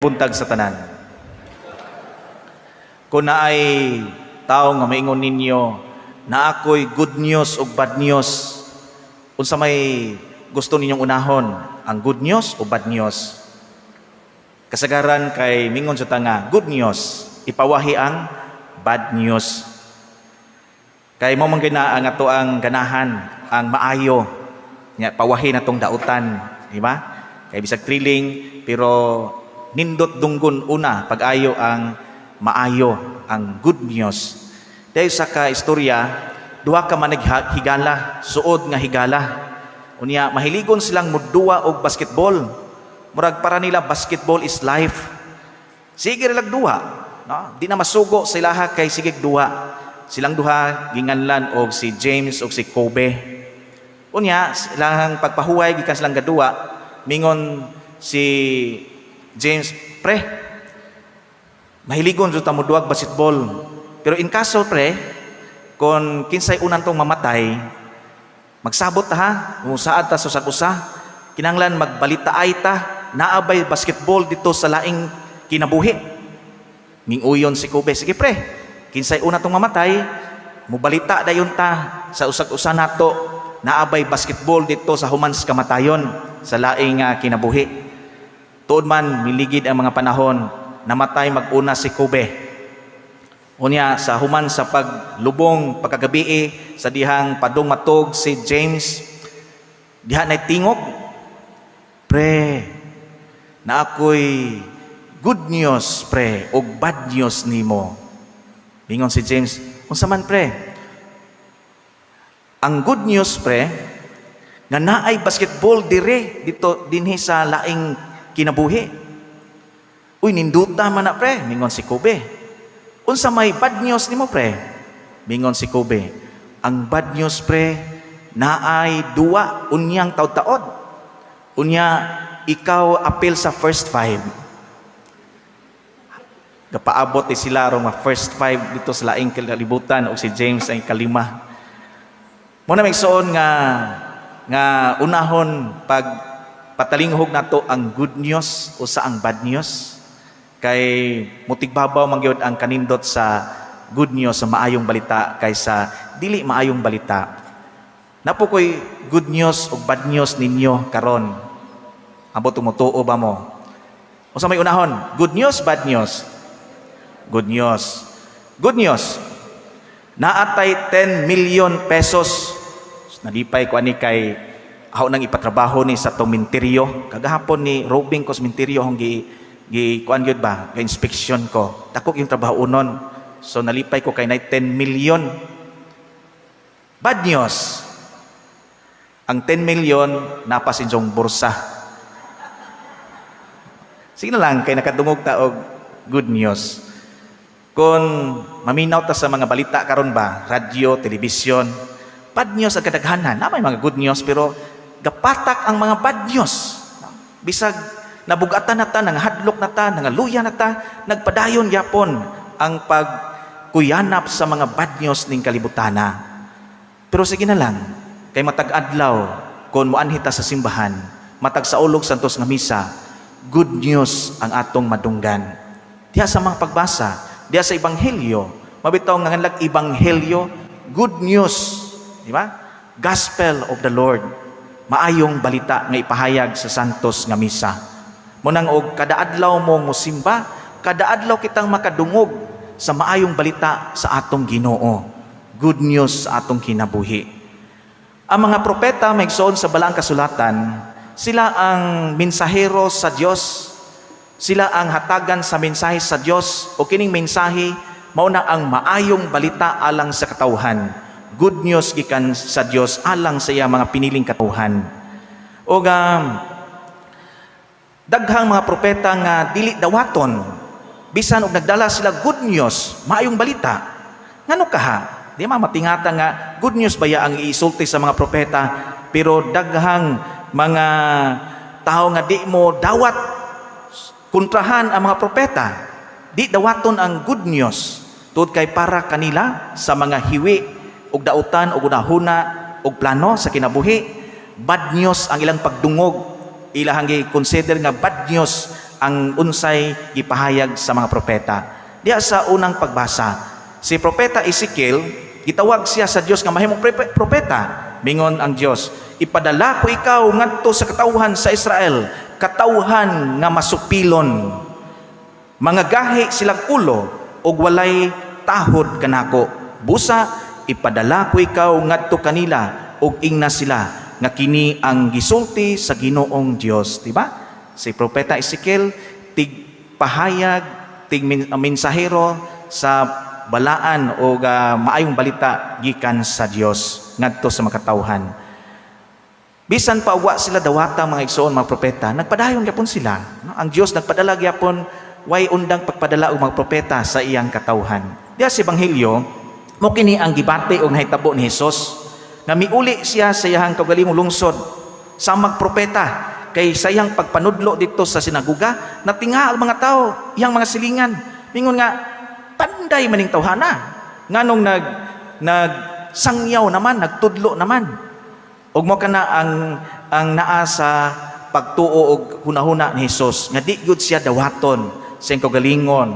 Buntag sa tanan. Kung naay tao nga maingon ninyo na ako'y good news o bad news, unsa may gusto ninyong unahon, ang good news o bad news? Kasagaran kay mingon sa ta nga good news, ipawahi ang bad news. Kay mao man gyud na ang ato ang ganahan, ang maayo. Nya pawahi na tong dautan, di ba? Kay bisag thrilling, pero nindot dunggon una pag-ayo ang maayo, ang good news. Dahil sa ka istorya, duha ka man higala, suod nga higala. Unya mahiligon silang muduwa og basketball. Murag para nila, basketball is life. Sige ra lag duwa, no? Di na masugo sa ilaha kay sige duwa. Silang duha ginganlan og si James og si Kobe. Unya silang pagpahuway gikan silang gaduwa, mingon si James, "Pre, mahiligon jud ta mo duwag basketball. Pero in kaso, pre, kung kinsay unan tong mamatay, magsabot ta ha, musaad ta sa usag usa. Kinahanglan magbalitaay ta, naa bay basketball dito sa laing kinabuhi." Minguyon si Kobe, "Sige pre, kinsay una tong mamatay, mubalita dayon ta sa usag usa nato, naa bay basketball dito sa human sa kamatayon sa laing kinabuhi." Tuod man, miligid ang mga panahon, namatay mag-una si Kobe. Unya, sa human sa paglubong pagkagabi, sa dihang padung matug si James, diha nay tingog, "Pre, na ako'y good news, pre, og bad news nimo." Ingon si James, "Unsa man, pre?" "Ang good news, pre, nga naay basketball dire dito dinhi sa laing kinabuhi." "Uy, ninduta man na, pre," mingon si Kobe. "Unsa may bad news nimo, pre?" Mingon si Kobe, "Ang bad news, pre, naay duwa unyang taod-taod. Unya, ikaw apil sa first five." Gapaabot ni sila rong mga first five dito sa laing kalibutan og si James ang kalima. Mao na, igsoon, nga unahon pag patalinghog nato ang good news o sa ang bad news, kay mutigbabaw man gyud ang kanindot sa good news, sa maayong balita, kaysa dili maayong balita. Naa po ko'y good news o bad news ninyo karon. Ambot tumutuo ba mo? Unsa may unahon? Good news, bad news? Good news. Good news. Naa tay 10 million pesos. Nalipay ko ani kay ako nang ipatrabaho ni sa tong minteryo. Kagahapon ni robing ko sa minteryo hong gi gi kuan gyud ba, ga inspection ko. Dako yung trabaho unon. So nalipay ko kay nay 10 million. Bad news. Ang 10 million naa sa inyong bursa. Sige na lang kay nakadungog ta og good news. Kung maminaw ta sa mga balita karon ba, radyo, telebisyon, bad news ang kadaghanan. Na may mga good news, pero gapatak ang mga bad news. Bisag nabugatan na ta, nangahadlok na ta, nangaluya na ta, nagpadayon gyapon ang pagkuyanap sa mga bad news ning kalibutana. Pero sige na lang, kay matag adlaw kung muanhi ta sa simbahan, matag saulog santos nga misa, good news ang atong madunggan. Diha sa mga pagbasa, diha sa ebanghelyo, mabitaw nga nganlag ebanghelyo, good news, di ba? Gospel of the Lord. Maayong balita nga ipahayag sa santos nga misa. Mao nang og kada adlaw mo musimba, kada adlaw kitang makadungog sa maayong balita sa atong Ginoo. Good news sa atong kinabuhi. Ang mga propeta, mga igsoon, sa Balaang Kasulatan, sila ang mensahero sa Dios. Sila ang hatagan sa mensahe sa Dios, o kining mensahe mao na ang maayong balita alang sa katawhan. Good news gikan sa Dios alang sa iya mga piniling katawhan. O daghang mga propeta nga dili dawaton bisan og nagdala sila good news, maayong balita. Ngano kaha? Di ma matingata nga good news baya ang iisulti sa mga propeta, pero daghang mga tao nga di mo dawat, kontrahan ang mga propeta, di dawaton ang good news, tungod kay para kanila, sa mga hiwi og dautan og hunahuna og plano sa kinabuhi, bad news ang ilang pagdungog. Ilahang gi-consider nga bad news ang unsay gipahayag sa mga propeta. Diha sa unang pagbasa, si Propeta Ezekiel, gitawag siya sa Dios nga mahimong propeta. Mingon ang Dios, "Ipadala ko ikaw ngadto sa katawhan sa Israel, katawhan nga masupilon. Mga gahi silang ulo ug walay tahod kanako. Busa ipadala ko ikaw ngadto kanila ug ingna sila nga kini ang gisulti sa Ginoong Dios." Di ba? Si Propeta Ezekiel, tig pahayag, tig mensahero sa balaan o maayong balita gikan sa Dios ngadto sa makatawhan. Bisan pa wa sila dawata, mga igsoon, mga propeta, nagpadayon gyapon sila. No? Ang Dios nagpadala gyapon, way undang pagpadala og mga propeta sa iyang katawhan. Diha sa Ebanghelyo, mo kini ang gibati og nahitabo ni Hesus nga miuli siya sa iyang kaugalingong lungsod sa magpropeta, kay sa iyang pagpanudlo dito sa sinaguga, natinga ang mga tao iyang mga silingan. Mingon nga, "Panday maning tawhana, nganong nag nagsangyaw naman, nagtudlo naman?" Ug mo kana ang naa sa pagtuo og hunahuna ni Hesus nga di gyud siya dawaton sa iyang kaugalingon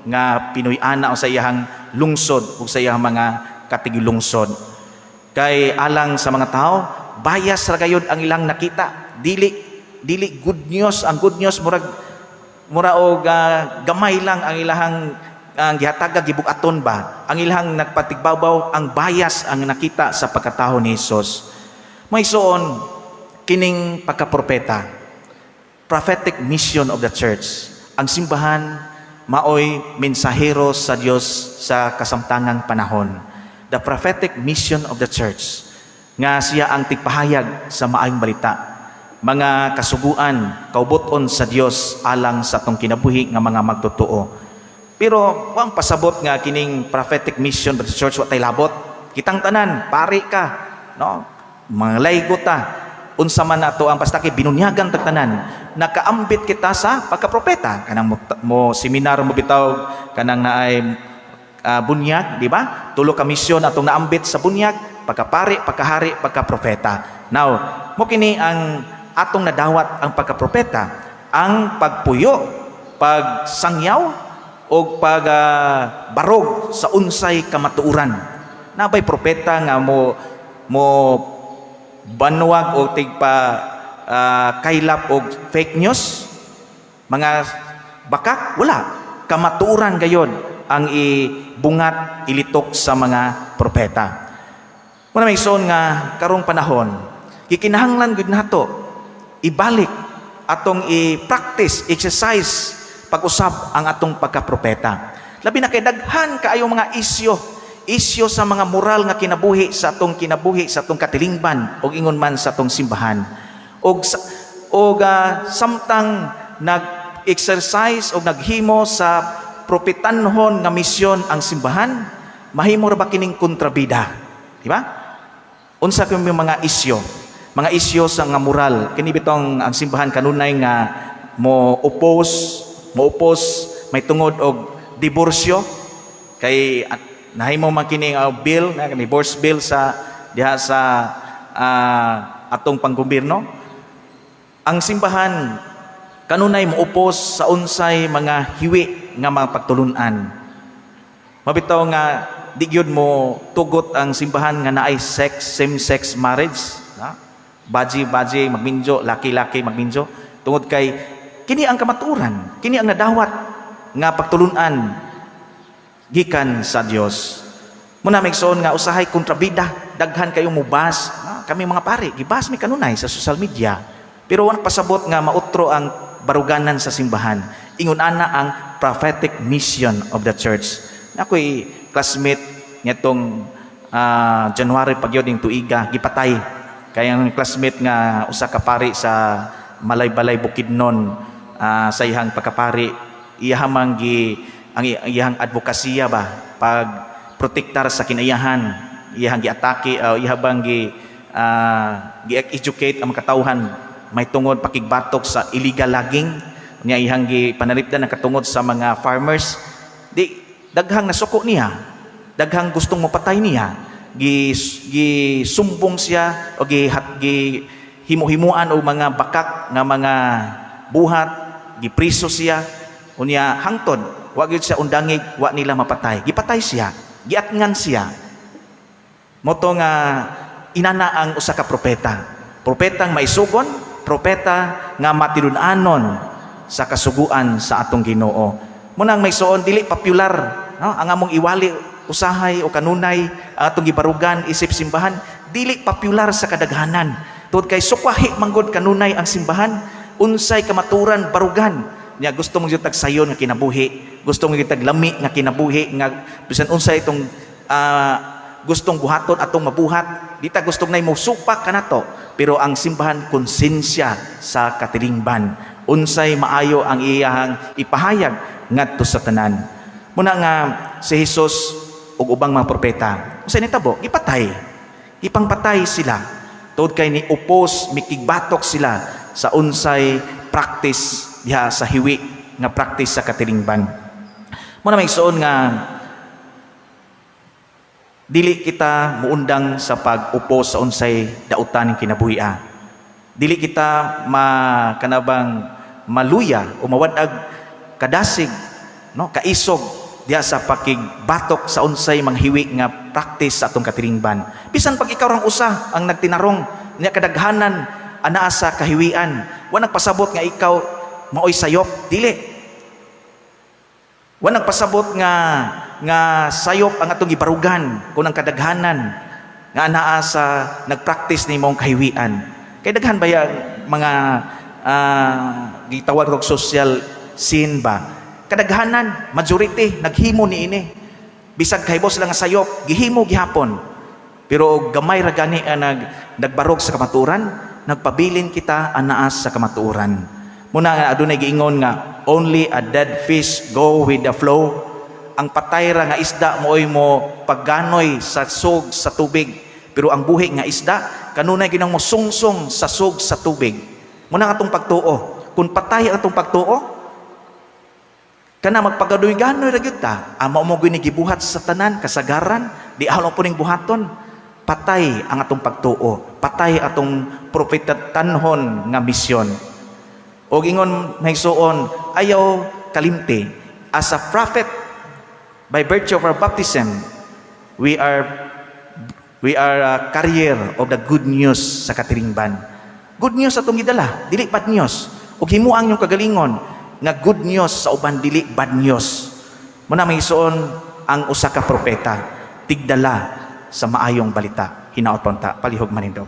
nga Pinoy-ana o sa iyang lungsod ug sa iyang mga katigilungsod. Kay alang sa mga tao, bias ra gayud ang ilang nakita. Dili dili good news. Ang good news, murag mura og gamay lang ang ilahang ang gihatag, gibug-aton ba. Ang ilahang nagpatigbabaw, ang bias ang nakita sa pagkatao ni Hesus. Mga igsoon, kining pagkapropeta, prophetic mission of the church. Ang simbahan maoy mensahero sa Dios sa kasamtangang panahon. The prophetic mission of the church nga siya ang tigpahayag sa maayong balita, mga kasuguan, kaubuton sa Dios alang sa atong kinabuhi nga mga magtotoo. Pero wang pasabot nga kining prophetic mission of the church wa tay labot. Kitang tanan, pari ka, no? Mga laygo ta, unsa man nato ang basta kay binunyagan tag tanan, nakaambit kita sa pagkapropeta. Kanang mo seminar mo bitaw, kanang naay bunyag, di ba? Tulo ka misyon atong naambit sa bunyag: pagkapari, pagkahari, pagkapropeta. Now, mo kini ang atong nadawat ang pagkapropeta, ang pagpuyo, pagsangyaw o pag barog sa unsay kamatuoran. Nabay propeta nga mo mo banwag o tigpa kaylap og fake news, mga bakak? Wala. Kamatuoran gayon ang ibungat, ilitok sa mga propeta. Muna, mga igsoon, nga karong panahon, gikinahanglan gud nato ibalik atong i-practice, exercise pag-usab ang atong pagkapropeta. Labi na kay daghan kaayo mga isyo, isyo sa mga moral nga kinabuhi sa atong kinabuhi, sa atong katilingban ug ingon man sa atong simbahan. Og samtang nag-exercise o naghimo sa propetanhon nga misyon ang simbahan, mahimo ra ba kining kontrabida? Di ba? Unsa kay mga isyo? Mga isyo sa nga moral. Kini bitong ang simbahan kanunay nga mo oppose may tungod og diborsyo, kay nahimo man kini ang bill na divorce bill sa diha sa atong panggobyerno. Ang simbahan kanunay mo-oppose sa unsay mga hiwi nga mga pagtulunan. Mabitaw nga di gyud mo tugot ang simbahan nga naay sex same sex marriage, na? Baji baji magminjo, laki-laki magminjo, tungod kay kini ang kamatuoran, kini ang nadawat nga pagtulunan gikan sa Dios. Muna, mga igsoon, nga usahay kontrabida, daghan kayo mubas. Ah, kami mga pare, gibas mi kanunay sa social media. Pero wala pasabot nga mautro ang baruganan sa simbahan. Ingon ana ang prophetic mission of the church. Ako'y classmate ngatong January pagyod ning tuiga gipatay. Kay ang classmate nga usa ka pari sa Malaybalay, Bukidnon, sa iyang pagkapari, iyaha man gi ang iyang advokasya ba, pag protektar sa kinaiyahan, iyang giatake o iya bang gi gi-educate ang mga katawhan may tungod pakigbatok sa illegal logging niya, iyang gi panalipdan ang katungod sa mga farmers. Di daghang nasuko niya, daghang gustong mopatay niya, gi gisumbong siya o gi, gi himo-himuan og mga bakak nga mga buhat. Gipriso siya. Unya hangtod wa gyud siya undangig wa nila mapatay. Gipatay siya, giatngan siya. Mao to nga inana ang usa ka propeta. Propetang maisugon, propeta nga matinud-anon sa kasuguan sa atong Ginoo. Mao nang, mga igsoon, dili popular, no? Ang among iwali usahay o kanunay, ang atong gibarugan isip simbahan, dili popular sa kadaghanan. Tungod kay sukwahi manggod kanunay ang simbahan, unsay kamaturan barugan. Nya gusto mo gyud sayon nga kinabuhi, gusto mo gyud lami nga kinabuhi nga bisan unsay itong gustong buhaton atong mabuhat, di ta gustong nay mo supak kanato. Pero ang simbahan, konsensya sa katilingban, unsay maayo ang iyahang ipahayag ngadto sa tanan. Mao na nga si Jesus ug ubang mga propeta, unsay nitabo? Gipatay, ipangpatay sila tungod kay ni upos, mikigbatok sila sa unsay practice diha sa hiwi nga practice sa katilingban. Mao na, mga igsoon, nga dili kita muundang sa pag-upos sa unsay dautan ng kinabuhi. Dili kita ma kanabang maluya o mawad-ag kadasig, no, kaisog diha sa pakigbatok sa unsay manghiwi nga practice sa atong katilingban. Bisan pag ikaw rang usa ang nagtinarong niya, kadaghanan anaa sa kahiwian, wa nagpasabot nga ikaw maoy sayop, dili. Wa nagpasabot nga sayop ang atong gibarugan kung ang kadaghanan nga anaa sa nagpractice nimong kahiwian. Kay daghan ba yang mga gitawag og social sin ba? Kadaghanan, majority naghimo niini. Bisag kahibaw sila nga sayop, gihimo gihapon. Pero og gamay ra gani ang nagbarog sa kamatuoran, nagpabilin kita anaa sa kamatuoran. Mao na nga adunay giingon nga "Only a dead fish go with the flow." Ang patay ra nga isda mooy mo pagganoy sa sug sa tubig. Pero ang buhi nga isda kanunay ginang mo sungsong sa sug sa tubig. Mao na atong pagtuo. Kung patay ang atong pagtuo, kana magpaganoy-ganoy ra gyud ta. Ang mao mo gyud ni gibuhat sa tanan kasagaran, di ahon po ning buhaton. Patay ang atong pagtuo, patay atong propetatanhon nga misyon. Og ingon, mga igsoon, ayaw kalimti. As a prophet, by virtue of our baptism, we are a carrier of the good news sa katilingban. Good news atong gidala, dili bad news. Ug himuang inyong kagalingon nga good news sa uban, dili bad news. Mao na, mga igsoon, ang usa ka propeta, tigdala sa maayong balita. Hinaot pa unta, palihog manindog.